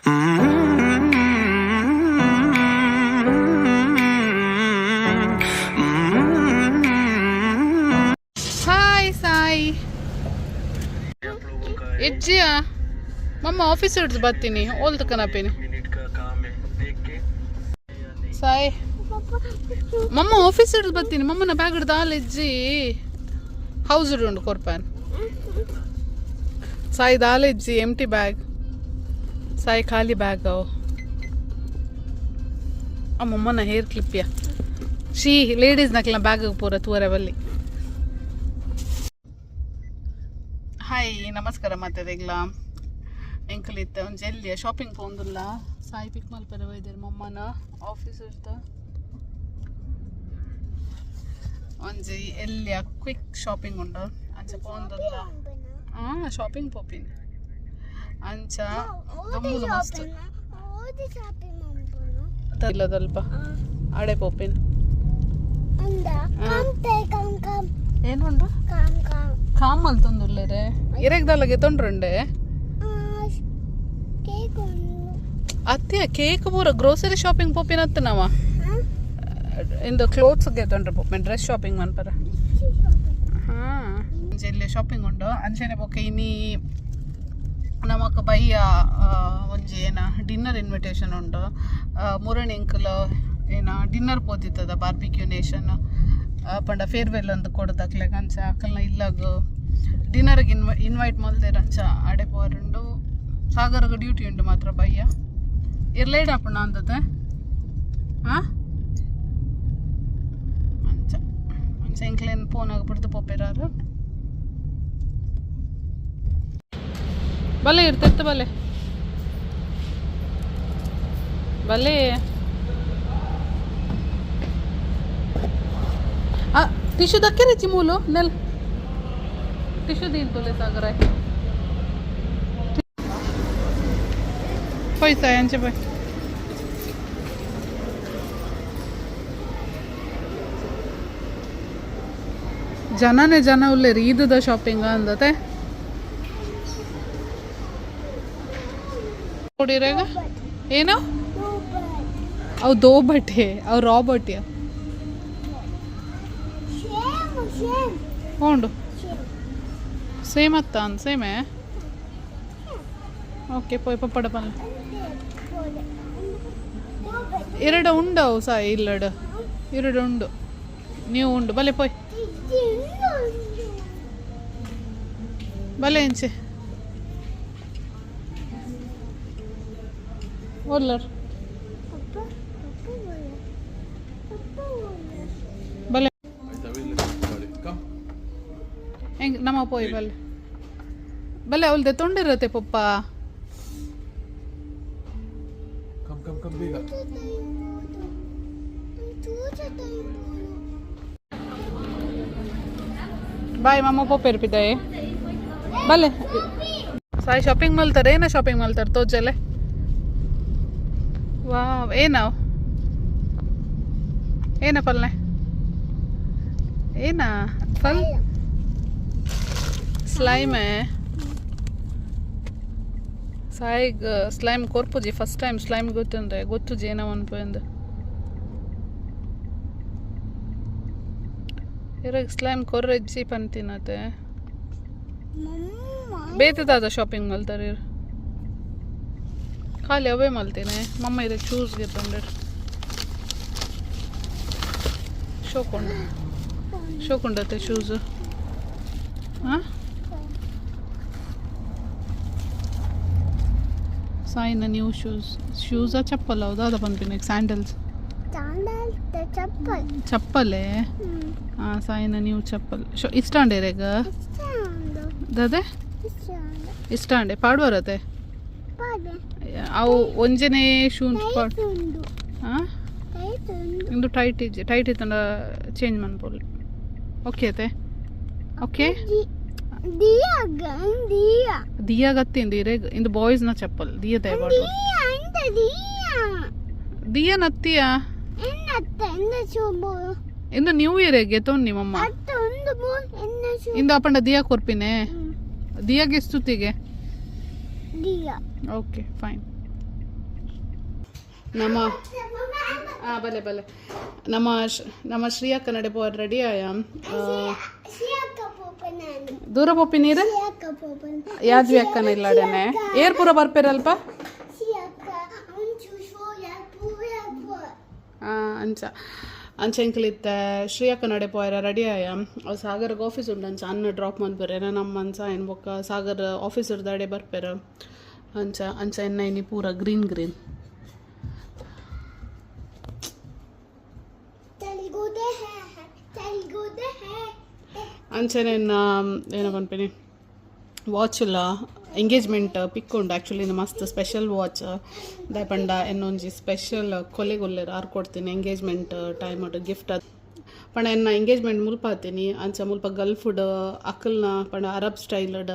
Hi Sai. ಎಜ್ಜಿಯ ಮಮ್ಮ office ಹಿಡ್ದು ಬರ್ತೀನಿ ಓಲ್ದು ಕನಪೇನೆ. ಸಾಯಿ, ಮಮ್ಮ ಆಫೀಸ್ ಹಿಡ್ದು ಬರ್ತೀನಿ. ಮಮ್ಮನ ಬ್ಯಾಗ್ ಹಿಡ್ದು ಆಲ್ ಎಜ್ಜಿ ಹೌಸ್ ಉಂಡು ಕೊರ್ಪಾನ್. ಸಾಯಿ, ದಾಲ್ ಎಜ್ಜಿ, ಎಂಟಿ ಬ್ಯಾಗ್ ಸಾಯಿ, ಖಾಲಿ ಬ್ಯಾಗ್ ಅವು. ಆ ಮಮ್ಮನ ಹೇರ್ ಕ್ಲಿಪ್ಯ. She ladies ನಕ್ಲ ಬ್ಯಾಗ್ ಪೂರ ತೂರೆ ಬಲ್ಲಿ. ಹಾಯ್, ನಮಸ್ಕಾರ ಮಾತೆರೆಗ್ಲ. ಎಂಕಲ್ ಇತ್ತೆ ಒಂಜಿ ಎಲ್ಯ ಶಾಪಿಂಗ್ ಪೋಂದುಲ್ಲ. ಸಾಯಿ ಪಿಕ್ ಮಲ್ಪೆರೆ ಬೈದೆರ್ ಮಮ್ಮನ ಆಫೀಸ್ ಇರ್ತ. ಒಂಜಿ ಎಲ್ಯ ಕ್ವಿಕ್ ಶಾಪಿಂಗ್ ಉಂಡು, ಅಂಚ ಪೋಂದುಲ್ಲ. ಹಾಂ, ಶಾಪಿಂಗ್ ಪೋಪಿನಿ ಅಂಚ. ದೊಂಬುಲು ಮಸ್ತ್ ಇಲ್ಲದಲ್ಪ ಆಡೆ ಪೋಪಿನಿ. ಏನುಂಡು? ಕಾಮ್ ಮಲ್ತೊಂದುಲ್ಲೆರೆ. ಇರೆಗ್ದಲ್ಲಗೆ ತೊಂಡ್ರುಂಡೆ ಅತ್ಯ ಕೇಕ್ ಪೂರ. ಗ್ರೋಸರಿ ಶಾಪಿಂಗ್ ಪೋಪಿನತ್ತು ನಾವ. ಇಂದು ಕ್ಲೋತ್ಸ್ ತೊಂಡ್ರೆ ಪೋಪಿನ, ಡ್ರೆಸ್ ಶಾಪಿಂಗ್ ಮನ್ಪರ. ಹಾಂ, ಇಲ್ಲಿ ಶಾಪಿಂಗ್ ಉಂಡು. ಅಂಚನೆ ಬೊಕ್ಕ ಇನಿ ನಮಕ್ ಬಯ್ಯ ಒಂಜಿ ಏನ ಡಿನ್ನರ್ ಇನ್ವಿಟೇಷನ್ ಉಂಡು. ಮುರಣಿ ಎಂಕುಲು ಏನ ಡಿನ್ನರ್ ಪೋತಿತ್ತದ ಬಾರ್ಬಿಕ್ಯೂ ನೇಷನ್ ಪಂಡ ಫೇರ್ವೆಲ್ ಅಂದ್ ಕೊಡ್ದಕ್ಲೆಗ್. ಅಂಚ ಅಕಲ್ನ ಇಲ್ಲಗ್ ಡಿನ್ನರ್ಗೆ ಇನ್ವೈಟ್ ಮಲ್ದೆರ್. ಅಂಚ ಆಡೆ ಪೋರುಂಡು. ಸಾಗರಗ್ ಡ್ಯೂಟಿ ಉಂಡು ಮಾತ್ರ ಬಯ್ಯ. ಇರ್ ಲೇಟ್ ಆಪುಂಡು ಅಂದತೆ. ಹಾಂ, ಅಂಚ ಅಂಚ ಎಂಕ್ಲೇನ್ ಫೋನಾಗ ಬಿಡ್ದು ಪೋಪೆರಾರು. ಬಲೆ ಇರ್ತೈತೆ, ಬಲೆ ಬಲೆ. ಆ ಟಿಶ್ಯೂ ದಕ್ಕೆರೆ ಚಿಮೂಲು ನೆಲ್ ಟಿಶ್ಯೂ ದೀನ್ ತೊಲೆ ಸಾಗರ. ಪೊಯ್ ಸಾಯ್, ಅಂಚೆ ಪೊಯ್. ಜನನೇ ಜನ ಉಲ್ಲೇರಿ. ಈದುದ ಶಾಪಿಂಗ್ ಅಂದತೆ ಕೊಡಿರಾಗ ಏನು ಅವು ದೋ ಬಟ್ಟೆ ಅವು ರಾಬರ್ಟ್ ಉಂಡು. ಸೇಮ್ ಅತ್ತ ಅಂದ್ ಸೇಮೇ. ಓಕೆ, ಪೋಯ್ ಪಪ್ಪಡ ಪನ್ಲೆ. ಎರಡು ಉಂಡವು ಸಾಯಿ, ಇಲ್ಲಡು ಎರಡು ಉಂಡು. ನೀವು ಉಂಡು, ಬಲೆ ಪೋಯ್ ಬಲೆ ಎಂಚೆ ಓಲ್ಲರ್ ಬಲೆ. ಹೆಂಗ್ ನಮ್ಮ ಪೋಯ್, ಬಲೆ ಬಲೆ. ಅವಳ್ದೆ ತೊಂಡಿರತ್ತೆ ಪಪ್ಪ. ಕಮ್ ಕಮ್ ಕಮ್, ಬೇಗ. ಬಾಯ್ ಮಮ್ಮ, ಪೋಪೇರು ಪಿದಾಯೆ ಬಲೆ. ಸಾಯಿ, ಶಾಪಿಂಗ್ ಮಲ್ತಾರೆ ಏನ? ಶಾಪಿಂಗ್ ಮಲ್ತಾರೆ ತೋಜಲೆ. ವಾವ್, ಏನವು ಏನ ಪಲ್ನೆ ಏನ ಫಲ್ ಸ್ಲೈಮೆ. ಸಾಯಿಗ್ ಸ್ಲೈಮ್ ಕೊರ್ಪುಜಿ. ಫಸ್ಟ್ ಟೈಮ್ ಸ್ಲೈಮ್ ಗೊತ್ತುಂಡೆ ಗೊತ್ತುಜಿ ಏನೋ ಅನ್ಪೋಂದು. ಇರಾಗ ಸ್ಲೈಮ್ ಕೊರ್ರೆಜ್ಜಿ ಪಂತಿನತೆ. ಬೇತೆ ದಾದ ಶಾಪಿಂಗ್ ಮಲ್ತಾರೆ ಇರ್? ಖಾಲಿ ಅವೇ ಮಲ್ತೇನೆ. ಮಮ್ಮ ಇರ ಶೂಸ್ ಗೆತ್ತೊಂಡೆರ್. ಶೋಕೊಂಡು ಶೋಕುಂಡತೆ ಶೂಸ್. ಹಾಂ, ಸಾಯಿನ ನ್ಯೂ ಶೂಸ್. ಶೂಸಾ ಚಪ್ಪಲ್ ಹೌದಾ ಪನ್ಪಿನ? ಸ್ಯಾಂಡಲ್ಸ್? ಚಪ್ಪಲ್. ಚಪ್ಪಲೆ. ಹಾಂ, ಸಾಯಿನ ನ್ಯೂ ಚಪ್ಪಲ್. ಶೋ ಇಷ್ಟ ಅಂಡೇರೆಗ ದಾದೆ ಇಷ್ಟ ಅಂಡೆ ಪಾಡುವರತೆ. ಅವು ಒಂಜನೇ ಶೂ ಪಾಡ್. ಹಾಂ, ಇಂದು ಟೈಟ್ ಇಜ್ಜಿ. ಟೈಟ್ ಇತ್ತಂಡ ಚೇಂಜ್ ಮನ್ಪೊಲಿ. ಓಕೆ ಅತೆ, ಓಕೆ. ದಿಯಾ ಗತ್ತಿಂದು ಇರೆಗ್ ಇಂದು ಬಾಯ್ಸ್ನ ಚಪ್ಪಲ್. ದಿಯಾ ದಯಪಾಡು ದಿಯಾ ನತ್ತಿಯಾ. ಇಂದು ನ್ಯೂ ಇಯರ್ ತೊನ್ನಿ ಮಮ್ಮ. ಇಂದು ಅಪಂಡ ದಿಯಾ ಕೊರ್ಪಿನೆ. ದಿಯಾಗೆ ಸ್ತುತಿಗೆ. Okay, fine. ನಮ್ಮ ಬಲೆ ಬಲೆ ನಮ್ಮ ನಮ್ಮ ಶ್ರೀಯಾ ಕನ್ನಡ ಪೋರ್ ರೆಡಿ ಆಯ. ದೂರ ಪೋಪಿ ನೀರು ಯಾದ್ವಿ ಅಕ್ಕನ ಇಲ್ಲಾಡನೆ ಏರ್ ಪೂರ ಬರ್ಪೇರಲ್ಪ. ಅಂಚ ಅಂಚ ಎಂಕಲಿತ್ತೆ ಶ್ರೀಯಕ್ಕ ನಡೆ ಪೋಯರ ರೆಡಿ ಆಯ. ಅವು ಸಾಗರ್ಗೆ ಆಫೀಸ್ ಉಂಟು, ಅಂಚ ಅನ್ನ ಡ್ರಾಪ್ ಮನ್ಪೆರೆ ನಮ್ಮ ಅಂಚ ಏನು ಬೊಕ್ಕ ಸಾಗರ್ ಆಫೀಸ್ ದಡೆ ಬರ್ಪೆರ. ಅಂಚ ಅಂಚ ಎನ್ನ ಇನಿ ಪೂರ ಗ್ರೀನ್ ಗ್ರೀನ್. ಅಂಚನೆ ಏನ ಪನ್ಪಿನಿ, ವಾಚ್ ಇಲ್ಲ, ಎಂಗೇಜ್ಮೆಂಟ್ ಪಿಕ್ ಉಂಡು. ಆ್ಯಕ್ಚುಲಿ ಮಸ್ತ್ ಸ್ಪೆಷಲ್ ವಾಚ್ ದಾಯೆ ಪಂಡ ಎನ್ನೊಂಜಿ ಸ್ಪೆಷಲ್ ಕೊಲೆಗೊಲ್ಲೆರ್, ಆರ್ ಕೊಡ್ತೀನಿ ಎಂಗೇಜ್ಮೆಂಟ್ ಟೈಮ್ ಗಿಫ್ಟ್. ಪಂಡ ಎನ್ನ ಎಂಗೇಜ್ಮೆಂಟ್ ಮುಲ್ಪ ಆತೀನಿ. ಅಂಚ ಮುಲ್ಪ ಗಲ್ಫ್ಡ್ ಅಕಲ್ನ ಪಂಡ ಅರಬ್ ಸ್ಟೈಲ್ಡ್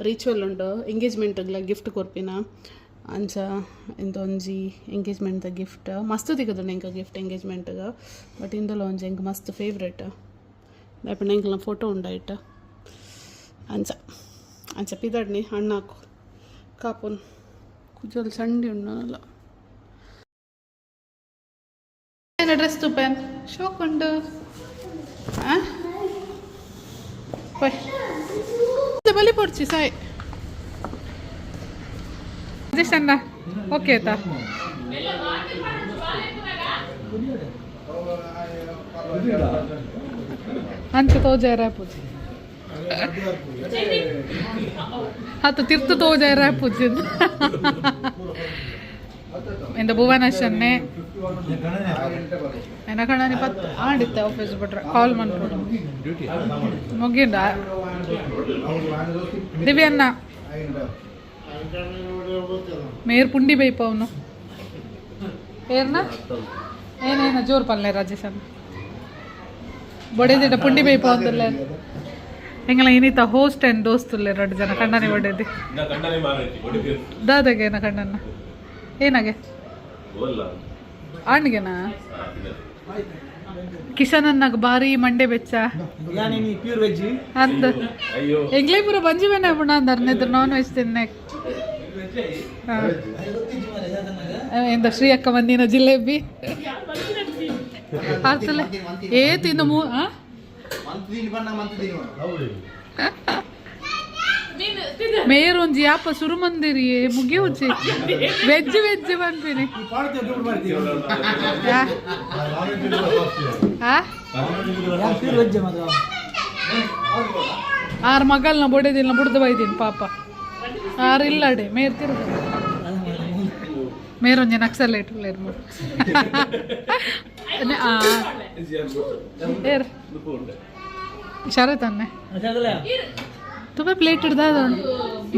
ರಿಚುವಲ್ ಉಂಡು ಎಂಗೇಜ್ಮೆಂಟ್ಗ್ಲ ಗಿಫ್ಟ್ ಕೊರ್ಪಿನ. ಅಂಚ ಇಂದೊಂಜಿ ಎಂಗೇಜ್ಮೆಂಟ್ದ ಗಿಫ್ಟ್. ಮಸ್ತ್ ತಿಕ್ಕುದುಂಡು ಎಂಕ ಗಿಫ್ಟ್ ಎಂಗೇಜ್ಮೆಂಟ್ಗೆ, ಬಟ್ ಇಂದಲ ಒಂಜಿ ಎಂಕ್ ಮಸ್ತ್ ಫೇವ್ರೇಟ್. ದಾಯೆ ಪಂಡ ಎಂಕಲ್ನ ಫೋಟೋ ಉಂಡಾಯ್ಟ್. ಅಂಚ ಅಂಚ ಪಿದಡ್ನಿ ಅಣ್ಣಾಕು ಕಾಪುನ್ ಕುಜಲ್ ಸಂಡಿ ಉಂಡು. ಡ್ರೆಸ್ ತೂಪೇನ್ ಶೋಕ್ ಉಂಡು. ಪೊಯ್ ಬಲಿ ಪೊಡ್ಚಿ ಸಾಯ್ ಅಣ್ಣ. ಓಕೆ ಆಯ್ತಾ? ಅಂಚ ತೋಜಾರ ಪೂಜೆ ಹತ್ತು ತಿರ್ತು ತೋಜಾರ ಪೂಜೆ ಎಂದ ಭುವನೇಶನ್ನೇ ಎನ್ನ ಕಣ್ಣನಿ ಪತ್ ಆಂಡಿತ್ತೆ. ಆಫೀಸ್ ಬಿಟ್ರೆ ಕಾಲ್ ಮನ್ಪೊಡು. ಮುಗಿಂಡ ದಿವ್ಯನ್ನ ಮೇರ್ ಪುಂಡಿ ಬೈಪ ಅವನು ಏರ್ನ ಏನೇನ ಜೋರು ಪಲ್ಲೆ ರಾಜೇಶ್ ಅಣ್ಣ ಬೊಡೆದಿಡ ಪುಂಡಿ ಬೈಪ ಅಂದುಲ್ಲೆ. ಎಂಗಲ ಇನಿತ ಹೋಸ್ಟ್ ಅಂಡ್ ದೋಸ್ತುಲ್ಲೆ ಎರಡು ಜನ ಕಣ್ಣನೆ ಬೊಡೆದಿ. ದಾದಾಗೇನ ಕಣ್ಣನ್ನ ಏನಾಗೆ ಆಣ್ಗೆನಾ ಕಿಶನ್ ಅನ್ನಾಗ ಬಾರಿ ಮಂಡೆ ಬೆಚ್ಚ. Pure veg. ಅಂದ ಎಂಗ್ಲೇ ಪೂರ ಬಂಜಿ ಬೇನೆ ಪುಣ ಅಂದಾರ ನಿದ್ರ ನಾನ್ ವೆಜ್ ತಿನ್ನೆ. ಎಂದ ಶ್ರೀ ಅಕ್ಕ ಬಂದಿನ ಜಿಲೇಬಿ ಆರ್ತಲೆ ಏ ತಿಂದು ಮೂ ಆ? ಮೇರ್ ಒಂಜಿ ಯಾಪ ಸುರು ಮಂದಿರಿ ಮುಗಿಯುಚಿ ವೆಜ್ ವೆಜ್ ಪನ್ಪಿನಿ. ಆ? ಪ್ಯೂರ್ ವೆಜ್ ಮಾತ್ರ. ಆರ್ ಮಗಲ್ನ ಬೊಡೆದಿಲ್ಲ ಬುಡ್ದು ಬೈದೀನಿ ಪಾಪ. ಆರ್ ಇಲ್ಲಡೆ ಮೇರ್ ತಿರುಗ ಮೇರೊಂಜಿ ನಕ್ಸಲೇಟ್ ಉಲ್ಲೆರ್ ಮೂರು. ಏರ್ ಶರತ್ ಅನ್ನೆ ತುಂಬ ಪ್ಲೇಟ್ ಹಿಡ್ದ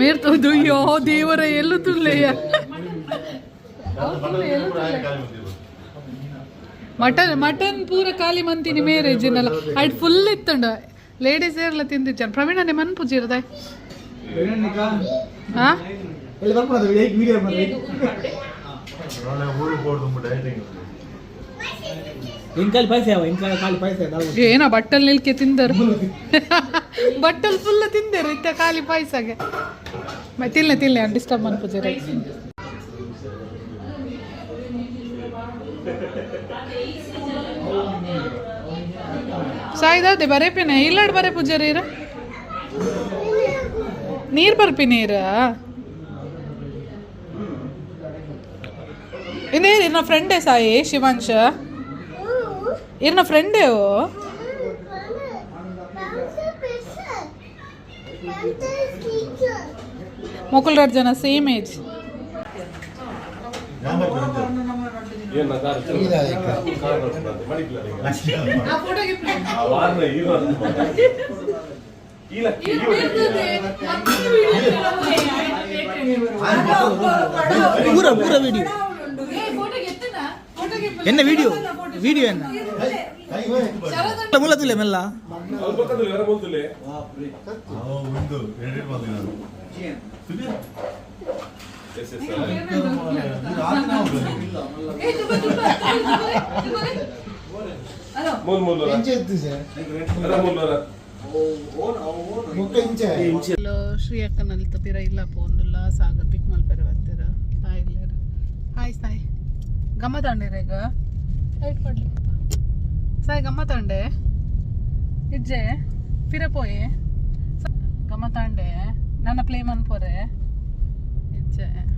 ಮೇರ್ ತೋದು. ಅಯ್ಯೋ ದೇವರ, ಎಲ್ಲೂ ತುಲ್ಲೆಯ ಮಟನ್ ಮಟನ್ ಪೂರ ಖಾಲಿ ಮಂತೀನಿ ಮೇರೆ ಜಿನ್ನಲ್ಲ ಅಯ್ಟ್ ಫುಲ್ ಇತ್ತುಂಡು. ಲೇಡೀಸ್ ಏರ್ಲ ತಿಂದಿಜ್ಜಾನ. ಪ್ರವೀಣ ಮನ್ಪುಜಿರ್ದ. ಹಾ. ಎಲ್ಲಿ ಬರ್ಪುನದು ವಿಡಿಯೋ ಮಾಡಿ. ಡಯಟಿಂಗ್. ಇಂಕಾಲಿ ಪಾಯಸ ಯಾವ ಇಂಕಾಲಿ ಖಾಲಿ ಪಾಯಸ. ಏನ ಬಟ್ಟಲ್ ನಿಲ್ಕೆ ತಿಂದರು, ಬಟ್ಟಲ್ ಫುಲ್ ತಿಂದರು ಇತ್ತ ಖಾಲಿ ಪಾಯಸಗೆ. ತಿನ್ಲೆ ತಿನ್ಲೆ, ಡಿಸ್ಟರ್ಬ್ ಮನ್ಪುಜಿರ. ಸಾಯ್ದಾದೆ ಬರೇಪಿನ ಇಲ್ಲಾಡ್ ಬರೇ ಪೂಜಾರಿ ಇರ ನೀರು ಬರ್ಪಿ ನೀರ ಇಂದೇ. ಇರ್ನ ಫ್ರೆಂಡೇ ಸಾಯಿ ಶಿವಾಂಶ ಇರ್ನ ಫ್ರೆಂಡೇ. ಮೊಕುಲ್ ಎರಡು ಜನ ಸೇಮ್ ಏಜ್. ಪೂರ ಪೂರ ವಿಡಿಯೋ ಎನ್ನ ವಿಡಿಯೋ ವಿಡಿಯೋ ಎನ್ನ ಮುಲ್ಲ ಮೆಲ್ಲ. ಒಂದು ಎಡಿಟ್ ಮಾಡ್ತೀನಿ ನಾನು. ಶ್ರೀ ಅಕ್ಕನಲ್ಲಿ ಪಿರ ಇಲ್ಲ ಪೋಂದುಲ್ಲ. ಸಾಗರ್ ಪಿಕ್ ಮಲ್ಪೆರೆ ಬರ್ತೀರ. ಸಾಯಿ ಇಲ್ಲೇರು. ಹಾಯ್ ಸಾಯಿ. ಗಮ್ಮತಾಂಡಿರೇಗ ಲೈಟ್ ಪಡ್ಲಿ. ಸಾಯಿ, ಗಮ್ಮತಾಂಡೆ ಇಜ್ಜೆ? ಪಿರ ಪೋಯೆ. ಗಮ್ಮತಾಂಡೆ ನನ್ನ ಪ್ಲೇ ಮನ್ಪೋರೆ ಇಜ್ಜೆ?